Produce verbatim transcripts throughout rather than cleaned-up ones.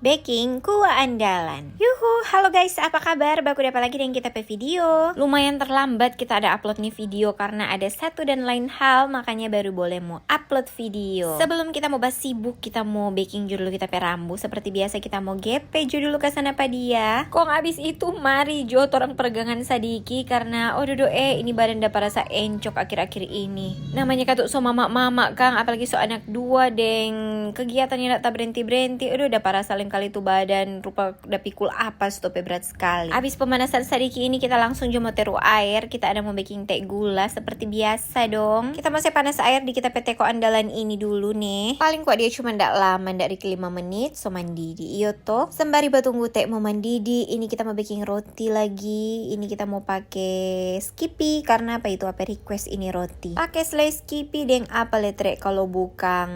baking kuah andalan. Yuhu, halo guys, apa kabar? Baku dapa lagi deng kita pe video. Lumayan terlambat kita ada upload nih video karena ada satu dan lain hal, makanya baru boleh mo upload video. Sebelum kita mo basibuk, kita mo baking jo dulu kita pe rambu. Seperti biasa kita mo gepe jo dulu ka sana pa dia. Kong abis itu mari jo torang pergangan sadiki karena, oh dodo eh, ini badan dapa rasa encok akhir-akhir ini. Namanya katu so mama-mama kang, apalagi so anak dua deng kegiatan yang tak berhenti-berhenti. Aduh, dapa rasa lengkali tu badan, rupa da pikul apa, stop berat sekali. Abis pemanasan sadiki ini kita langsung jo mo teru air, kita ada mo baking teh gula seperti biasa dong. Kita mo se panas air di kita pe teko andalan ini dulu nih. Paling kwa dia cuma ndak lama, ndak riki lima menit, so mandidi, iyo to. Sembari batunggu teh mo mandidi, ini kita mo baking roti lagi. Ini kita mo pake Skippy, karena apa itu apa request ini roti. Pake selai Skippy deng apa letre kalau bukang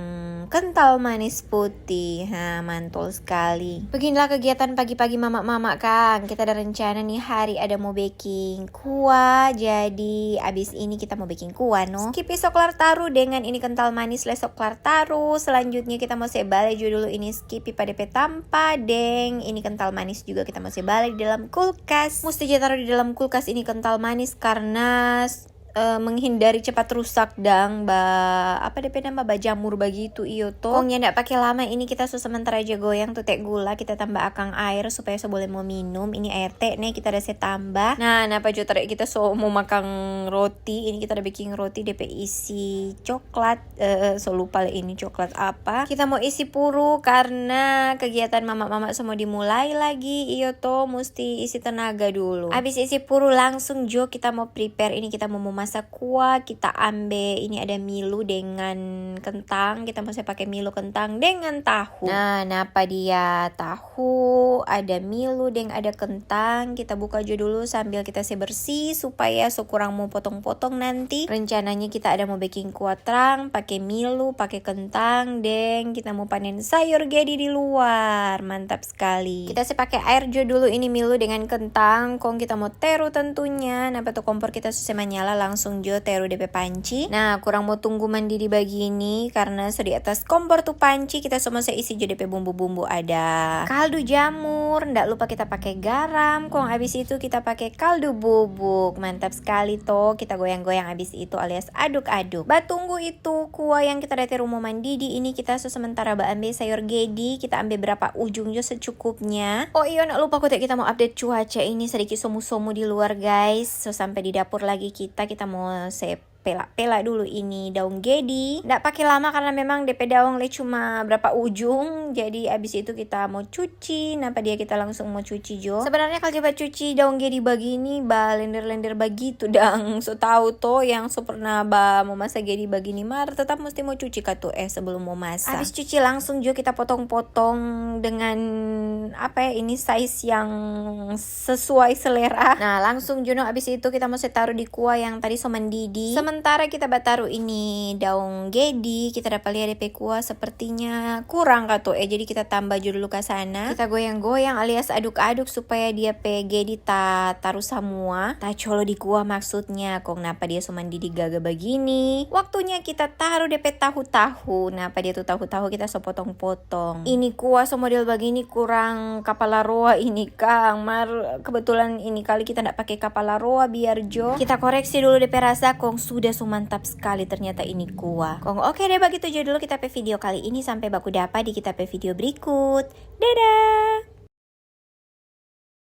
kental manis putih. Ha, mantul sekali. Beginilah kegiatan pagi-pagi mama-mama kang. Kita ada rencana nih hari ada mo baking kuah. Jadi abis ini kita mo baking kuah no. Skippy so klar taru dengan ini kental manis le so klar taru. Selanjutnya kita mo se bale jo dulu ini Skippy pa depe tampa deng ini kental manis juga kita mo se bale di dalam kulkas. Musti ja taru di dalam kulkas ini kental manis karena eh, menghindari cepat rusak dang ba apa depe nama bajamur bagitu iyo to. Kong nyanda pake lama ini kita so sementara aja goyang tu teh gula, kita tambah akang air supaya so boleh mo minum. Ini air teh ne kita ada se tambah. Nah, napa jo tadi kita so mo makang roti, ini kita ada baking roti depe isi coklat, eh, so lupa le ini coklat apa. Kita mo isi puru karena kegiatan mama-mama so mo dimulai lagi, iyo to, musti isi tenaga dulu. Abis isi puru langsung jo kita mo prepare ini, kita mo memasak kuah, kita ambe ini ada milu dengan kentang, kita mo se pake milu kentang dengan tahu. Nah, napa dia tahu, ada milu deng ada kentang, kita buka jo dulu sambil kita se bersih supaya so kurang mo potong-potong nanti. Rencananya kita ada mo baking kuah trang, pake milu, pake kentang, deng kita mo panen sayur gedi di luar. Mantap sekali. Kita se pake air jo dulu ini milu dengan kentang, kong kita mo teru tentunya. Napa tu kompor kita so se manyala, langsung jo teru depe panci. Nah, kurang mo tunggu mandidi bagini karena so di atas kompor tu panci, kita so mo se isi jo depe bumbu-bumbu. Ada kaldu jamur, ndak lupa kita pake garam, kong abis itu kita pake kaldu bubuk. Mantap sekali to, kita goyang-goyang abis itu alias aduk-aduk. Batunggu itu kuah yang kita da teru mo mandidi ini, kita so sementara baambe sayur gedi, kita ambe berapa ujung jo secukupnya. Oh iyo, ndak lupa kote kita mo update cuaca ini, sadiki somu-somu di luar guys. So sampe di dapur lagi kita, kita mo se pela-pela dulu ini daong gedi. Ndak pake lama karena memang depe daong le cuma berapa ujung. Jadi abis itu kita mo cuci, napa dia kita langsung mo cuci jo. Sebenarnya kalau coba cuci daong gedi bagini, ba lender-lender bagitu dang. So tau to yang so pernah ba mo masa gedi bagini mar, tetap mesti mo cuci katu eh sebelum mo masa. Abis cuci langsung jo kita potong-potong dengan apa ya, ini size yang sesuai selera. Nah, langsung jo no abis itu kita mo se taru di kuah yang tadi so mandidi. Sementara kita bataru ini daong gedi, kita dapa lia depe kuah sepertinya kurang katu eh, jadi kita tambah jo dulu ka sana. Kita goyang-goyang alias aduk-aduk supaya dia pe gedi ta taru samua, ta colo di kuah maksudnya. Kong napa dia so mandidi gaga bagini, waktunya kita taru depe tahu-tahu. Napa dia tu tahu-tahu kita so potong-potong. Ini kuah so model bagini kurang kapala roa ini kang, mar kebetulan ini kali kita ndak pake kapala roa biar jo. Kita koreksi dulu depe rasa, kong sudah so mantap sekali ternyata ini kuah. Kong oke deh, bagitu jo dulu kita pe video kali ini, sampe baku dapa di kita pe video berikut. Dadah!